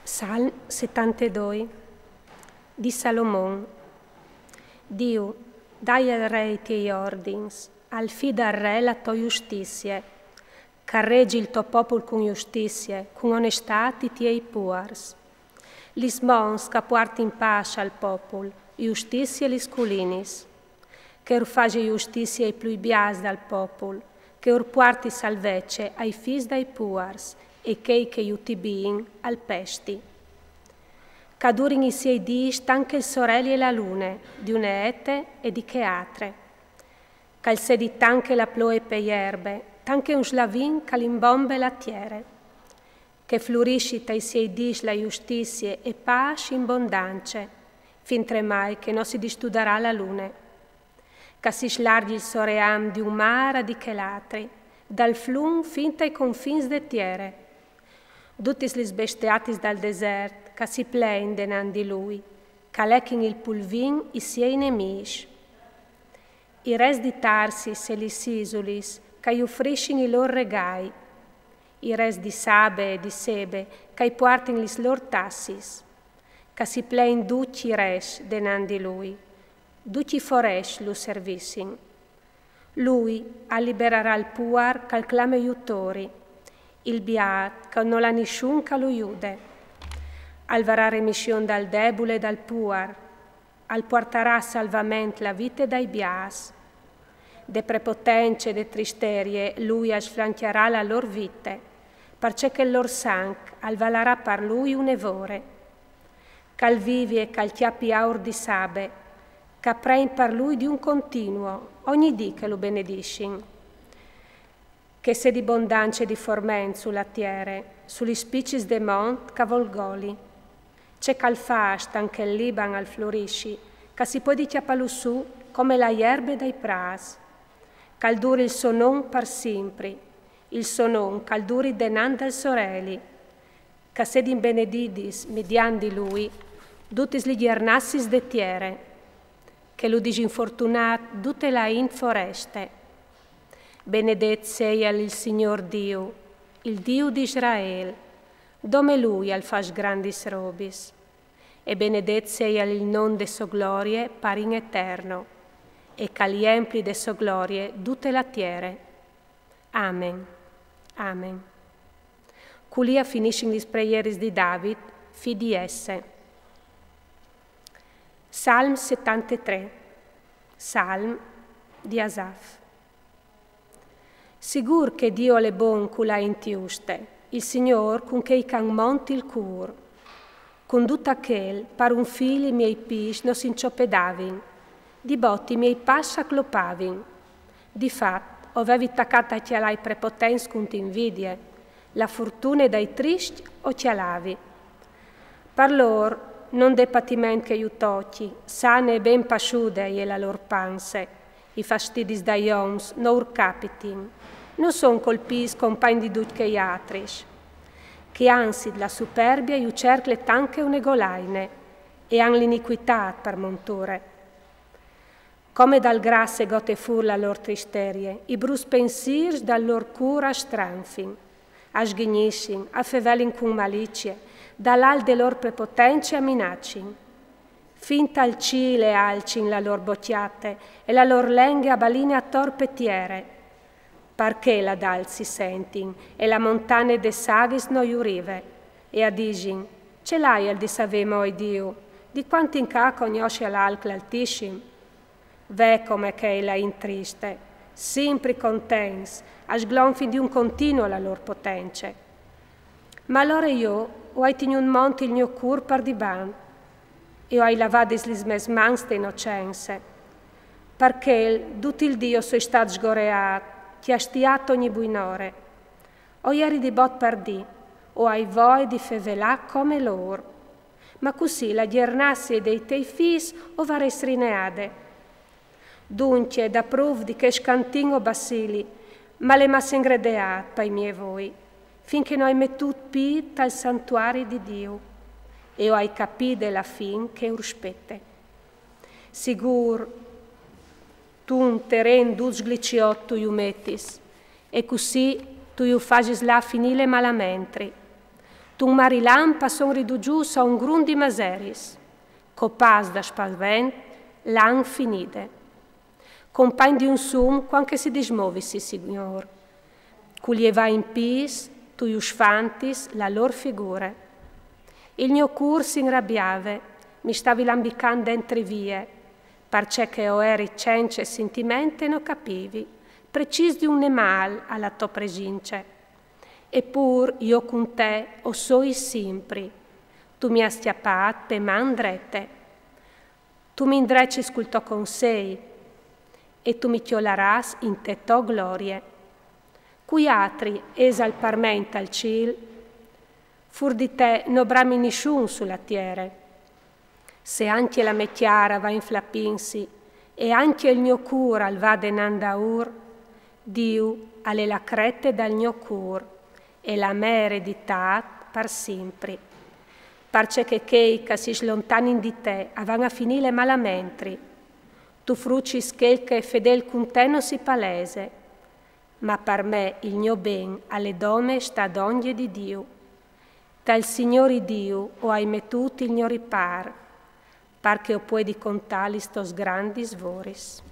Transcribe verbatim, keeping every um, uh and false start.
Salm setantedoi. Di Salomon. Diu, dai al re i tiei ordins, al fi dal re la to justizie, ch'al regi il to popul cun justizie, cun onestât i tiei puars. Lis mons ch'a puartin pâs al popul, justizie lis culinis. Ch'ur fasi justizie ai plui biâts dal popul, ch'ur puarti salvece ai fis dai puars e chei che ju tibin al pesti. Ch'a durin i siei dîs tant che il soreli e la lune, di une ete e di chê altre. Ch'al sedi tant che la ploie pe jerbe, tant che un slavin ch'al imbombe la tiere. Che flurissi tai siei dîs la justizie e pâs in bondance, fintremai che no si distudarà la lune. Ch'a si slargi il so ream di un mâr a di chel altri, dal flum fin tai confins de tiere. Dutis lis bestiatis dal desert ch'a si plein denant di lui, ch'a lechin il pulvin i siei nemîs. I res di Tarsis e lis isulis ch'a jufrissin i lôr regâi, i res di Sabe e di Sebe ch'a i puartin lis lôr tassis, ch'a si plein ducj i res denant di lui, ducj i forescj lu servissin. Lui al liberarà il puar ch'al clame jutori, il biât ch'a nol à nissun ch'a lu jude. Al varà remission dal debul e dal puar, al puartarà salvament la vite dai biâts. De prepotence e de tristerie lui al sflancjarà la lôr vite, parcè che il lôr sanc al valarà par lui une vore. Ch'al vivi e ch'al cjapi aur di Sabe, ch'a prein par lui di un continuo, ogni dì che lu benedissin. Che sedi bondance di forment su la tiere, su lis picis de mont ch'a volgoli. Ce ch'al fâs tant che il Liban al flurissi, ch'a si puedi cjapâlu sù come la jerbe dai prâts. Ch'al duri il so non par simpri, il so non ch'al duri denant dal soreli. Ch'a sedin benedidis midiant di lui dutis lis gjernassis de tiere, che lu disinfortunât dute la int foreste. Benedet seial il Signôr Diu, il Diu di Israel, dome lui al fâs grandis robis. E benedet seial il non de sô glorie par in eterno, e ch'al jempli de sô glorie dute la tiere. Amen. Amen. Culì a finissin lis preieris di David, fi di Jesse. Salm setantetrê. Salm di Asaf. Sigûr che Diu al è bon cu la int juste, il Signôr cun chei ch'an mont il cûr. Cun dut achel, par un fîl i miei pîts no s'inciopedavin, di bot i miei pas a clopavin. Di fat, o vevi tacât a cjalâ i prepotents cunt invidie, la fortune dai triscj o cjalavi. Par lôr no 'nd è patiment che ju tochi, sane e ben passude e je la lôr panse, i fastidis dai oms no ur capitin, no son colpîts compagn di ducj chei altris. Che anzit la superbie ju cercle tant che une golaine, e àn l'iniquitât par monture. Come dal gras e gote fûr la lôr tristerie, i bruts pensîrs dal lôr cûr a stranfin, a sghignissin, a fevelin cun malicie, dal alt de lôr prepotence a minacin. Fin tal cîl e alcin la lôr bocjate e la lôr lenghe a baline ator pe tiere. Parcè là d'alt si sentin, e la montane des aghis no ju rive, e a disin: Ce l'aial di savê moi Diu, di cuant in ca cognossial alc l'Altissim? Ve come ch'e je la int triste, simpri contents, a sglonfin di un continuo la lôr potence. Ma alore jo o ai tignût mont il gno cûr par dibant, e o ai lavadis lis mês mans de inocence. Par chel dut il dì o soi stât sgoreât, cjastiât ogni buinore. O jeri di bot par dì, o ai voie di fevelâ come lôr. Ma cussì la gjernassie dei tei fîs o varès rineade. Duncje, dapruf di chest cantin o bacili, ma l'è masse ingredeât pai miei voi, fin che no ai metût pît tal santuari di Diu, e o ai capide la fin che ur spete. Sigûr, tu un teren dut sgliciot tu ju metis, e cussì tu ju fasis lâ a finîle malamentri. D'un marilamp a son ridugius a un grum di maseris, copàs da spavent l'han finide. Compagn di un sum quand che si dismovisi, Signôr, cul jevà in pîts tui usfantis la lôr figure. Il gno cûr si inrabiave, mi stavi lambicant dentri vie, parcè che o eri cence sintiment e no capivi precîs di un nemâl a la tô presince. Epûr jo cun te o soi simpri. Tu mi âs cjapât pe man drete. Tu mi indrecis cul to consei e tu mi cjolarâs inte tô glorie. Cui altri esal par me intal cîl? Fûr di te no brami nissun su la tiere. Se ancje la me cjara va inflapintsi e ancje il gno cûr al va denant daûr, Diu al è la crete dal gno cûr e la me ereditât par simpri. Parcè che chei ch'a si slontanin di te a van a finîle malamentri. Tu frucis chel che fedêl cun te no si palese, ma par me il gno ben al è dome stâ dongje di Diu. Tal Signôr Diu o ai metût il gno ripâr, par che o puedi contâ lis tôs grandis voris.